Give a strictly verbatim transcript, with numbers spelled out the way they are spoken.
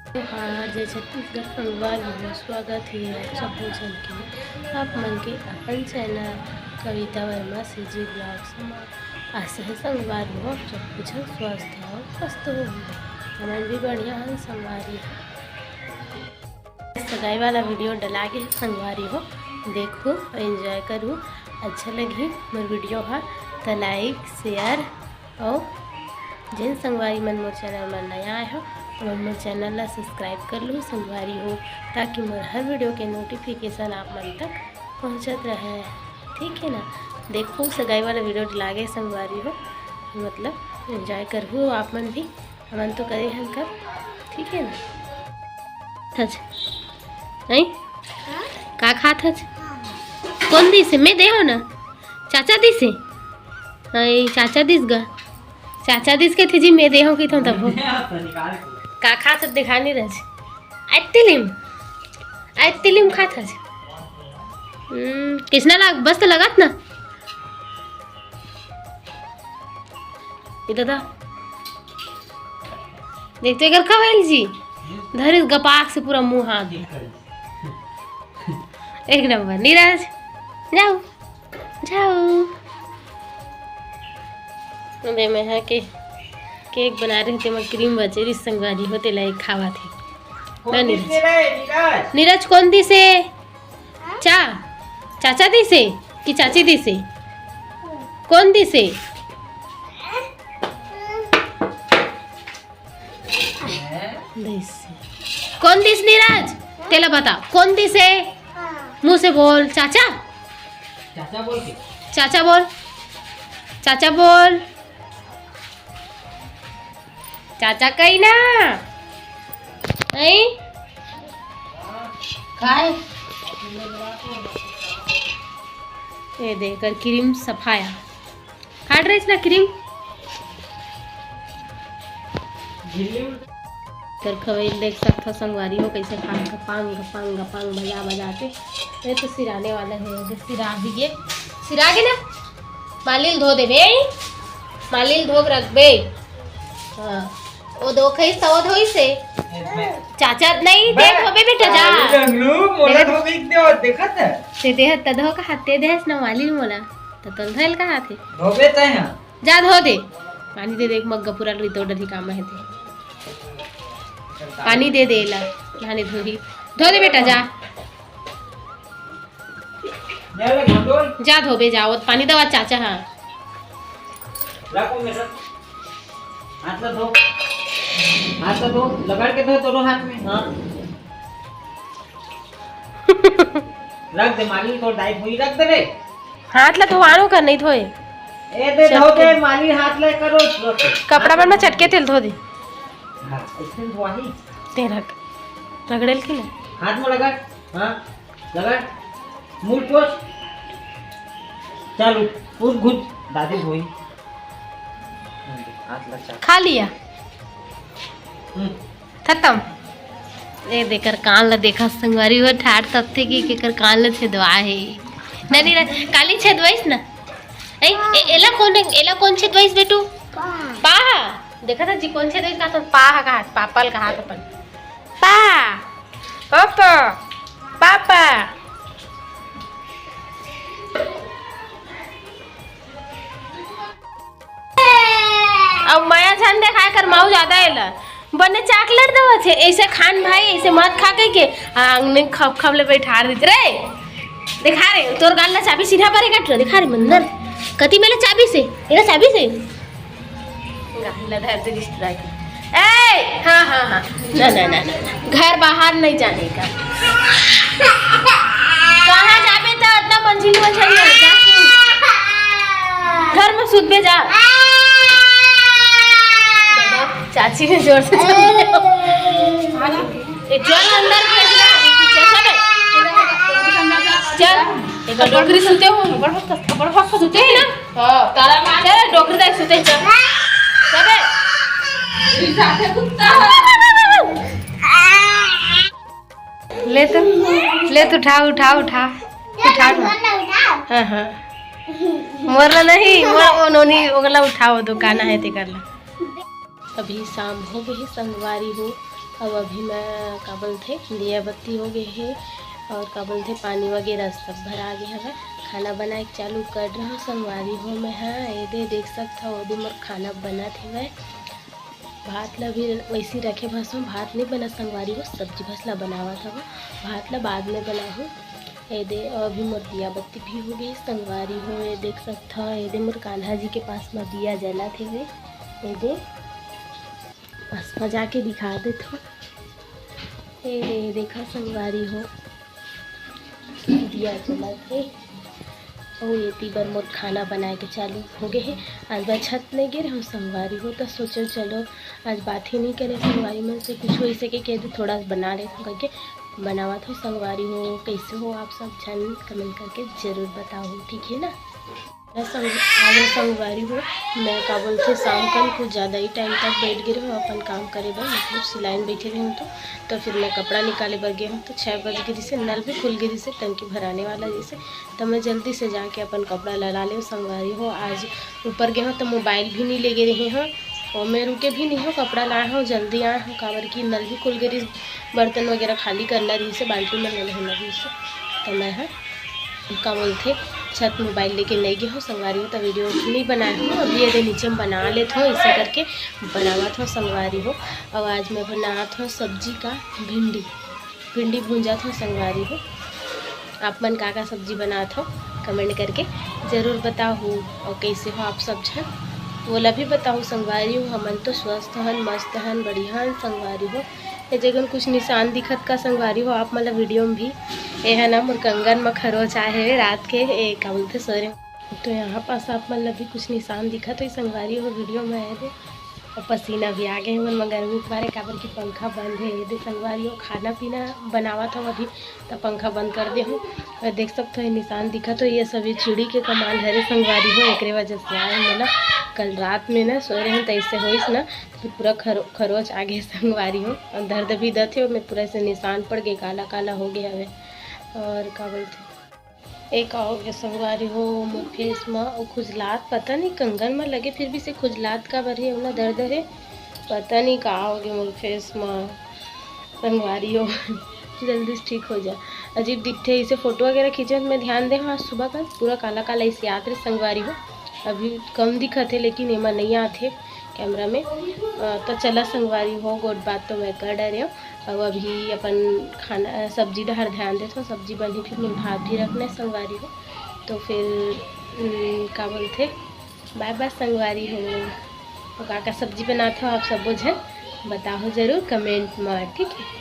जोहार, जय छत्तीसगढ़ संगवारी हो, स्वागत हे आप सब्बो झन के, आप मन के अपन चैनल कविता वर्मा सीजी ब्लॉग्स म। आशा हे संगवारी हो, आप सब्बो झन स्वस्थ हो, स्वस्थ हो। हमन भी बढ़िया हन संगवारी हो। सगाई वाला वीडियो डला गे हे संगवारी हो, देखहू, एंजॉय करहू, अच्छा लगही मोर वीडियो ह त लाइक, शेयर अउ जेन संगवारी मन मोर चैनल म नया आए हो, ओमन मोर चैनल ला सब्सक्राइब कर लू संगवारी हो, ताकि मोर हर वीडियो के नोटिफिकेशन आप मन तक पहुंचत रहे। ठीक है ना, देखहू सगाई वाला वीडियो डला गे संगवारी हो, मतलब एंजॉय करहू आप मन भी, हमन तो करे हन कर, ठीक है ना। हच, नहीं? का खात हच? कोन दिस हे? मैं दे हो ना? चाचा दिस हे? अई, चाचा दिस गा। चाचा दिस के थे जी, मैं दे हो कि तो तब हो। का खात हच दिखा नहीं रहच। आइतिलिम। आइतिलिम खात हच। हम्म, किसना लाग, बस तो लगत ना। ये दादा। देख तो एकर खवेल जी। धरिस गपाक से पूरा मुंह हाथ। एक नंबर। नीरज, जाओ। जाओ। अबे मैं हा के केक बना रहे थे, मैं क्रीम बचे रही संगवारी हो, तेला एक खावा थे। ना नीरज। नीरज, कोन दिस हे? चा-, चाचा दिस हे कि चाची दिस हे? कोन दिस हे? दिस। Cone this Neeraj? तेला बता, कोन दिस हे? मुंह से बोल, चाचा। चाचा बोल के। चाचा बोल। चाचा बोल। चाचा कही ना। नहीं? काय? ये दे, एकर क्रीम सफाया। काट रहे ना क्रीम। कर खवई देख सकथो संगवारी हो, कैसे खा गपांग, गपांग, गपांग बजा, बजा के। ये तो सिराने वाला है, ये सिरा भी गे, सिरा गे ना। मालिल धो देबे, मालिल धो के रखबे। हाँ, वो दो खइस त वो धोइस हे। चाचा नहीं, ते बे, धोबे बेटा, जा। काली रंगलू, मोला धोबे एक दे और देखत है। ते देह त धो का हाथ, ते देहस ना मालिल मोला। त तोल धोल का हाथ है। धोबे तय ना। जा धो दे। पानी दे दे, एक मग्गा पूरा रितोड़ डरी काम है ते। पानी दे दे ला, नहाने धोही। धो दे बेटा, जा। जा ले, घोंटो। जा धोबे, जा, वो पानी दवा चाचा, हाँ। रखो मेरा। हाथ ला धो। हाथ ला धो, रगड़ के धो दोनों हाथ में, हाँ। रख दे, मालिल तो डाइप हुई, रख दे रे। हाथ ला धोवानो कर, नहीं धोए। ए दे, चल धो दे, के। मालिल हाथ ला करो, रख। कपड़ा मन में चटके तेल धो दे। हाँ, इसमें धोआ ही। ते रख। रगड़ेल की ना? हाथ में रगड़। हाँ, रगड़। मुड़ पोछ। चल उठ, उठ घुट, दादी धोई। हाथ ला चल। खा लिया। हम्म। खत्म। ए, देकर कान ला देखा संगवारी हो, ठाठ तपथे कि केकर कान ला छेदवा हे। नहीं, नहीं, काली छेदवाइस ना। ए, ए, एला कौन, एला कौन छेदवाइस बेटू? पा। पा। देखा था जी, कौन छेदवाइस का तो पा हा कहा, पापल कहा था अपन। पा। पापा। पापा। अब मया झन देखाय कर माऊ ज्यादा एला। बने चॉकलेट देवत हे, ऐसे खान भाई, ऐसे मत खा कहि के। आ, अंगने खप खप ले बैठार देत रे। देखा रे, तोर गाल ला चाबी चिन्हा परे कट रे, देखा रे मंदर। कति मेला चाबी से, एला चाबी से। गाल ला धर दे रिश्तेदार के। ए, हाँ, हाँ, हाँ। ना, ना, ना, ना। घर बाहर नहीं जाने का। कहाँ जाबे त इतना मंजिल में चल जा, जा तू। घर में सुतबे जा। चाची ने जोर से चल। ए, चल अंदर भेज रहा है, पीछे से बे। चल, एक डोकरी सुते हो, बड़ बड़ सुते हो ना। हाँ, ताला मार। चल, डोकरी दाई सुते, चल। चल बे। ले तो, ले तो उठा, उठा, उठा। उठा, उठा। हाँ, हाँ। मोर ला नहीं, मोर वो नोनी, ओगला उठाओ, दुकान है ते कर ला। अभी शाम हो गई संगवारी हो, अब अभी मैं का बोलथे, दिया बत्ती हो गए हे और का बोलथे, पानी वगैरह सब भरा गए हवे। खाना बनाए के चालू कर रहा हूँ संगवारी हो मैं। हाँ, ये दे देख सकत हो, ओदे मोर खाना बनत हवे। भात ला भी वैसे रखे भसो, भात नहीं बना संगवारी हो, सब्जी भस ला बनावत हवे। भात ला बाद में बनाहूँ। ये दे अभी मोर दिया बत्ती भी हो गई संगवारी हो। ये देख सकत हो, ये दे मोर कान्हा जी के पास में दिया जलत हवे। ये दे पास में जाके दिखा देत हो। ए रे, देखा संगवारी हो, दिया जलत हे। अउ एती बर मोर खाना बनाए के चालू हो गए हे। आज मैं छत नहीं गिर हूँ संगवारी हो, तो सोचो चलो आज बात ही नहीं करे संगवारी मन से, कुछ वैसे के कह दे, थोड़ा बना ले करके बनावत हो संगवारी हो। कैसे हो आप सब झन, कमेंट करके जरूर बताओ, ठीक है ना। संग-, आज संगवारी हो, मैं का बोलथे, शाम कन कुछ ज़्यादा ही टाइम तक बैठ गे रहूँ अपन काम करे बर, मतलब सिलाई में बैठे रहूँ तो, तो फिर मैं कपड़ा निकाले बर गे हूँ तो छः बज गे रिसे, नल भी खुल गे रिसे, टंकी भराने वाला जैसे, तो मैं जल्दी से जाके अपन कपड़ा ला ले हूँ संगवारी हो। आज ऊपर गे हूँ तो मोबाइल भी नहीं ले गे रहे हूँ और मैं रुके भी नहीं हूँ, कपड़ा लाए हूँ, जल्दी आए हूँ, काबर कि नल भी खुल गे रिसे, बर्तन वगैरह खाली करना रिसे, बाल्टी में ले लेना रिसे, तो मैं ह का बोलथे, छत मोबाइल लेके नहीं गे हूँ संगवारी हो, तो वीडियो नहीं बनाए हूँ। अभी ये नीचे में बना लेत हूँ, ऐसा करके बनावत हूँ संगवारी हो। और आज मैं बनात हूँ सब्जी का भिंडी, भिंडी भूंजत हूँ संगवारी हो। आप मन का का सब्जी बनात हो, कमेंट करके जरूर बताओ। और कैसे हो आप सब झन, वोला भी बताओ संगवारी हो। हमन तो स्वस्थ हन, मस्त हन, बढ़िया हन संगवारी हो। ए जगह कुछ निशान दिखत का संगवारी हो आप मन ला वीडियो में भी? ए ह ना मोर कंगन म खरोच आए हे रात के, ए का बोलथे, सोरे। तो यहाँ पास आप मन ला भी कुछ निशान दिखत होही संगवारी हो वीडियो में आए दे। और पसीना भी आ गए मन म गर्मी के मारे, काबर कि पंखा बंद हे। ए दे संगवारी हो, खाना पीना बनावत हूँ अभी, त पंखा बंद कर दे हूँ। और देख सकत हो, ये निशान दिखत हो, ये सभी चिड़ी के कमाल हरे संगवारी हो, एकरे वजह से आए मोला। कल रात में ना सोए रहे त ऐसे होइस ना, तो पूरा खरो-, खरोच आ गए संगवारी हो। और दर्द भी दत हे, मैं पूरा ऐसे निशान पड़ गए, काला काला हो गए हवे। और का बोलथे, एक आओगे संगवारी हो मोर फेस म, अउ खुजलात पता नहीं कंगन म लगे, फिर भी से खुजलात का बर हे, ओला दर्द हे, पता नहीं का होगे मोर फेस म संगवारी हो। जल्दी से ठीक हो जा। अजीब दिखथे, इसे फोटो वगैरह खींचे में ध्यान दे, हाँ, सुबह का पूरा काला काला इसे याद रहे संगवारी हो। अभी कम दिखत हे, लेकिन एमा नहीं आत हे कैमरा में। अ, तो चला संगवारी हो, गोठ बात तो मैं कर डरे हूँ। अब अभी अपन खाना, सब्जी डहर ध्यान देथों, सब्जी बनही, फिर मैं भात भी रखना है संगवारी हो। तो फिर, उम, का बोलथे, बाय बाय संगवारी हो। और का का सब्जी बनात हो आप सबो झन, बताओ जरूर कमेंट में, ठीक है।